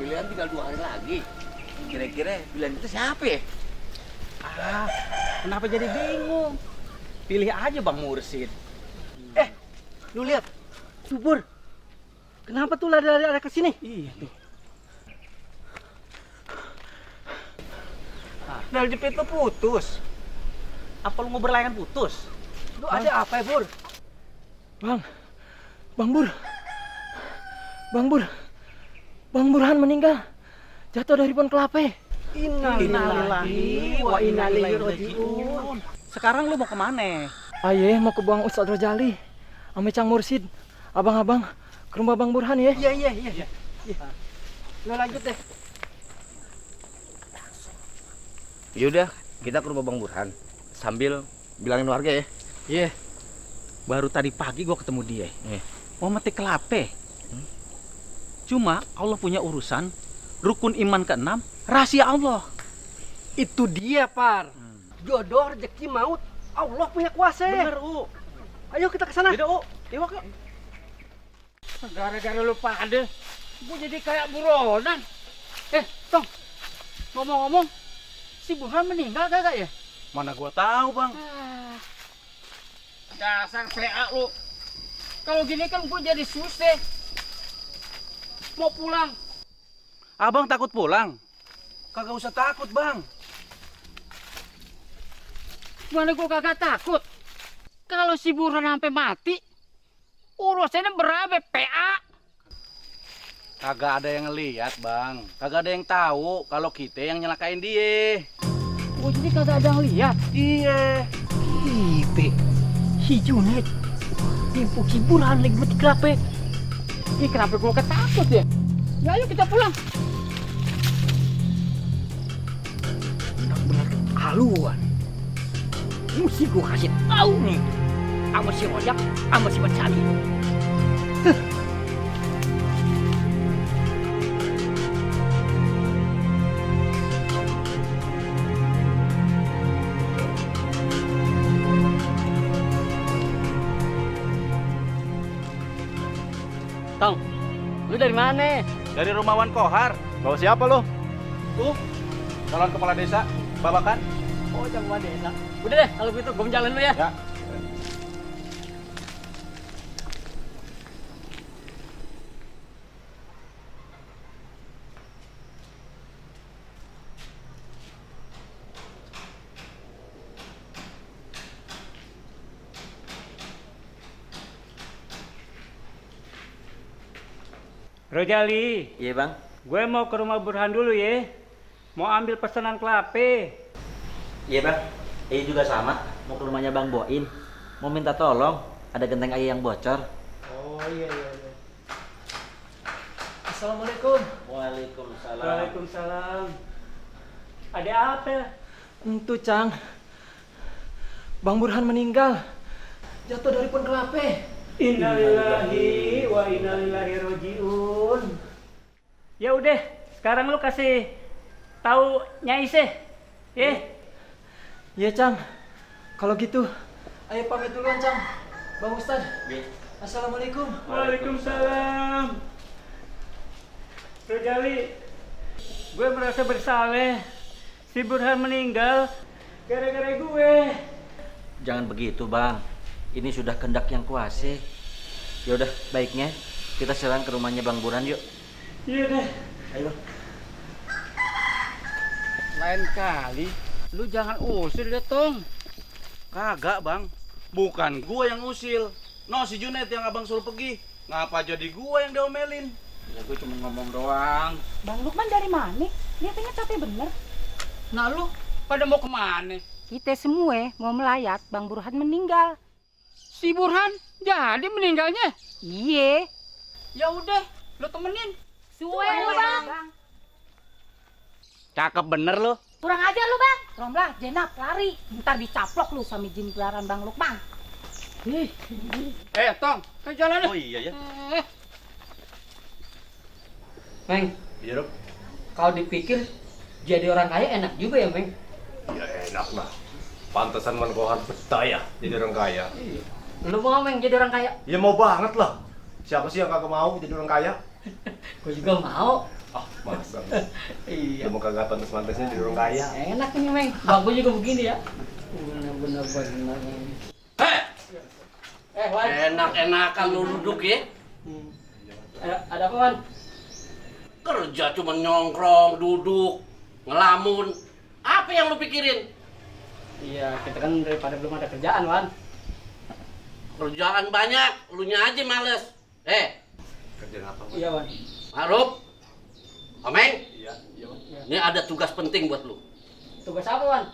pemilihan tinggal 2 hari lagi. Kira-kira pilihan itu siapa ya? Kenapa jadi bingung? Pilih aja Bang Mursid. Lu lihat, subur. Kenapa tuh lari-lari ke sini? Iya tuh. Dari jepit lu putus. Apa lu mau berlayan putus? Lu ada apa ya, Bur? Bang Burhan meninggal. Jatuh dari pohon kelapa. Innalillahi wa inna ilaihi raji'un. Sekarang lu mau kemana? Aye, mau ke buang Ustadz Rojali. Ame Cang Mursid. Abang-abang ke rumah Bang Burhan ya. Iya. Lu lanjut deh. Yaudah, kita ke rumah Bang Burhan sambil bilangin warga ya. Iya. Baru tadi pagi gua ketemu dia. Mau metik kelapa. Cuma Allah punya urusan. Rukun iman ke-6, rahasia Allah. Itu dia, Par. Jodoh, rezeki, maut. Allah punya kuasa. Bener, U. Ayo kita ke sana. Yaudah, U. Iwak yuk. Gara-gara lu pada, gua jadi kayak buronan. Tong. Ngomong-ngomong, si Burhan meninggal kagak ya? Mana gua tahu, Bang. Dasar PA lu. Kalau gini kan gua jadi susah. Mau pulang. Abang takut pulang? Kagak usah takut, Bang. Mana gua kagak takut. Kalau si Burhan sampai mati, urusannya berabe PA. Kagak ada yang ngeliat, Bang. Kagak ada yang tahu kalau kita yang nyelakain dia. Oh, jadi kagak ada yang lihat. Iya. Ipe, si Junid, tipu si Burhan lagi mati kelapa. Ih, kenapa gua ketakut ya? Ya ayo kita pulang. Benar-benar keterlaluan. Mesti gua kasih tahu nih sama si Rojak, sama si Becali. Tong, lu dari mana? Dari rumah Wan Kohar. Bawa siapa lo? Tuh, calon kepala desa, Babakan. Oh, jagoan desa. Udah deh, kalau gitu gua jalan dulu ya. Ya. Rojali, Iya Bang. gue mau ke rumah Burhan dulu ya. Mau ambil pesanan kelapa. Iya bang, juga sama. Mau ke rumahnya Bang Boin. Mau minta tolong, ada genteng ayah yang bocor. Oh iya. Assalamualaikum. Waalaikumsalam. Waalaikumsalam. Ada apa? Entu Cang. Bang Burhan meninggal. Jatuh dari pohon kelapa. Innalillahi wa inna ilaihi rajiun. Ya udah, sekarang lu kasih tahu Nyai Seh. Ya. Iya Cang. Kalau gitu, ayo pamit duluan Cang. Bang Ustad. Assalamualaikum. Waalaikumsalam. Rojali, gue merasa bersalah. Si Burhan meninggal gara-gara gue. Jangan begitu bang. Ini sudah kehendak yang kuasa. Ya udah, baiknya kita serang ke rumahnya Bang Burhan yuk. Iya deh. Ayo. Lain kali, lu jangan usir deh, Tong. Kagak, Bang. Bukan gua yang usil. No, si Junet yang abang suruh pergi. Ngapa jadi gua yang diomelin? Ya gue cuma ngomong doang. Bang Lukman dari mana? Lihatnya capek bener. Nah lu, pada mau kemana? Kita semua mau melayat Bang Burhan meninggal. Si Burhan jadi meninggalnya? Iya. Ya udah, lu temenin. Suwe lu bang. Cakep bener lo. Kurang aja lu bang. Romlah, jenap, lari. Ntar dicaplok lu sama jin gelaran Bang Lukman. Tong, ke jalan deh. Oh iya ya. Meng, Iya, Rob. kalau dipikir jadi orang kaya enak juga ya, Meng? Ya enak lah. Pantesan Wan Kohar betah ya jadi orang kaya. Lu mau Meng jadi orang kaya? Ya mau banget lah. Siapa sih yang kagak mau jadi orang kaya? Gue juga mau. Ah, masa. Iya. Lu mau kagak pantas-pantasnya di orang kaya. Enak nih, Meng. Bagus juga begini ya. Benar-benar. Wan. Enak-enakan lu duduk ya. Ada apa, Wan? Kerja cuma nyongkrong, duduk, ngelamun. Apa yang lu pikirin? Iya, kita kan daripada belum ada kerjaan, Wan. Kerjaan banyak, lu nya aja males. Kerjaan apa? Iya, Wan. Maruf, Omeng, Iya, Wan. ini ada tugas penting buat lu. Tugas apa, Wan?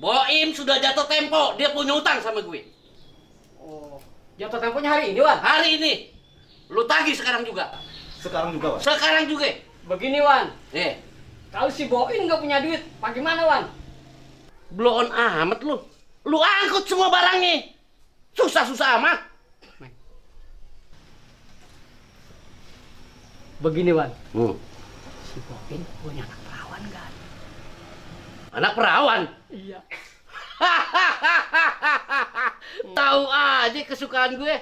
Boim sudah jatuh tempo, dia punya utang sama gue. Oh, jatuh temponya hari ini, Wan. Hari ini, lu tagih sekarang juga. Sekarang juga, Wan. Sekarang juga. Begini, Wan. Eh, Kalau si Boin nggak punya duit, bagaimana, Wan? blow on amat lu. Lu angkut semua barangnya. Susah-susah amat. Begini, Wan. Si Boin punya anak perawan kan? Anak perawan. Iya. Tahu aja kesukaan gue.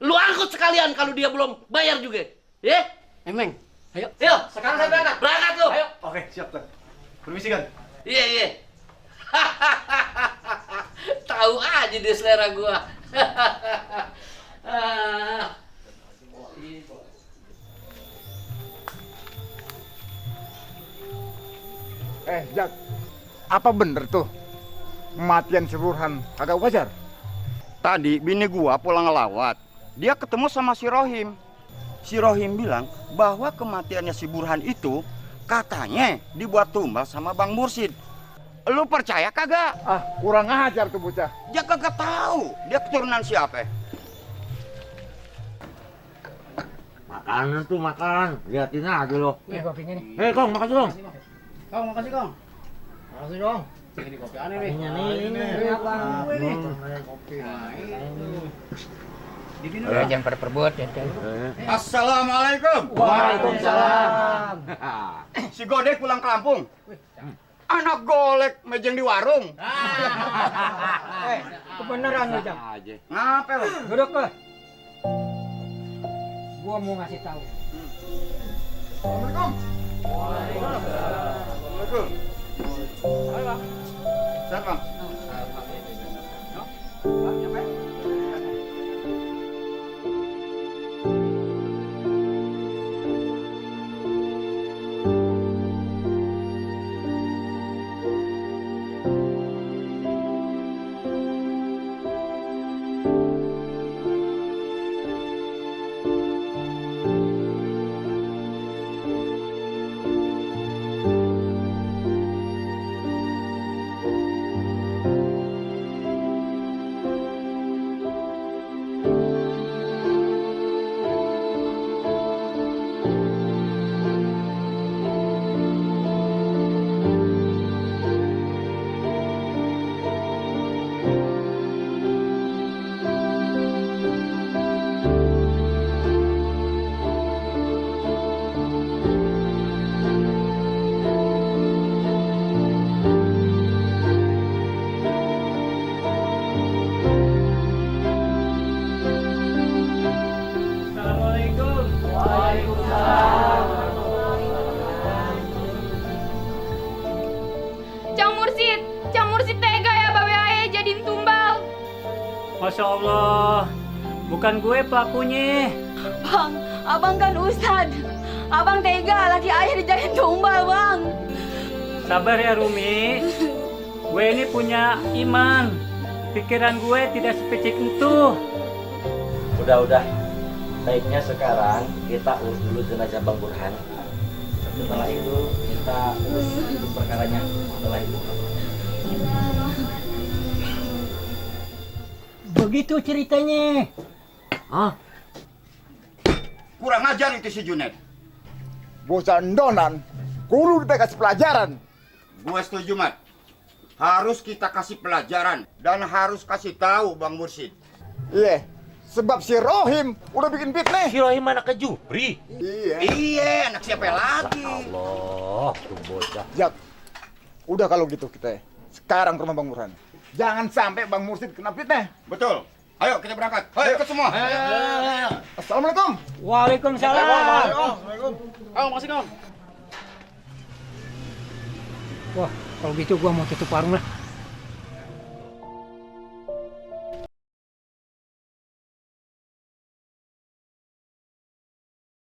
Lu angkut sekalian kalau dia belum bayar juga. Ya? Meng, ayo. Yuk, Sekarang saya berangkat. berangkat lu. Ayo. Oke, siap, Kang. Permisi, Kang. Iya, iya. Tahu aja dia selera gua. Jak, apa bener tuh kematian si Burhan agak wajar? Tadi bini gua pulang ngelawat. Dia ketemu sama si Rohim. Si Rohim bilang bahwa kematiannya si Burhan itu katanya dibuat tumbal sama Bang Mursid. Lu percaya kagak? Ah, kurang ajar tuh bocah. Dia kagak tahu dia keturunan siapa. Makanan tuh makan, liatin aja lo. Nih, kopinya nih. Hei Kong, makasih dong. Kong, makasih, Kong. Makasih dong. Ini kopi aneh nih. Ini Abang gue nih. Kopi. Jangan pada perbut ya. Assalamualaikum. Waalaikumsalam. Si Godek pulang ke Lampung. Anak golek mejeng di warung. Kebenaran lu, Jang. Ngapa lu? Duduk, Bang. Gua mau ngasih tahu. Assalamualaikum. Waalaikumsalam. Siap, Bang. Assalamualaikum. Cang Mursid tega ya babe ayah jadiin tumbal. Masya Allah. Bukan gue pelakunya. Bang, abang kan ustad. Abang tega laki ayah dijadiin tumbal, Bang. Sabar ya Rumi. Gue ini punya iman. Pikiran gue tidak sepicik itu. Udah. Baiknya sekarang kita urus dulu jenazah Bang Burhan. Setelah itu kita urus perkaranya. Setelah itu. Begitu ceritanya. Kurang ajar itu si Junet. Bocah endonan, kudu kita kasih pelajaran. Gua setuju, Mat. Harus kita kasih pelajaran dan harus kasih tahu Bang Mursid. Iya, sebab si Rohim udah bikin fitnah. Si Rohim anak ke Jupri. Iya, anak siapa lagi? Allah, tuh bocah. Jak, udah kalau gitu kita sekarang ke rumah Bang Burhan. Jangan sampai Bang Mursid kena fitnah. Betul. Ayo kita berangkat. Ayo ikut semua. Assalamualaikum. Waalaikumsalam. Kang, makasih Kang. Wah, kalau gitu gua mau tutup warung lah.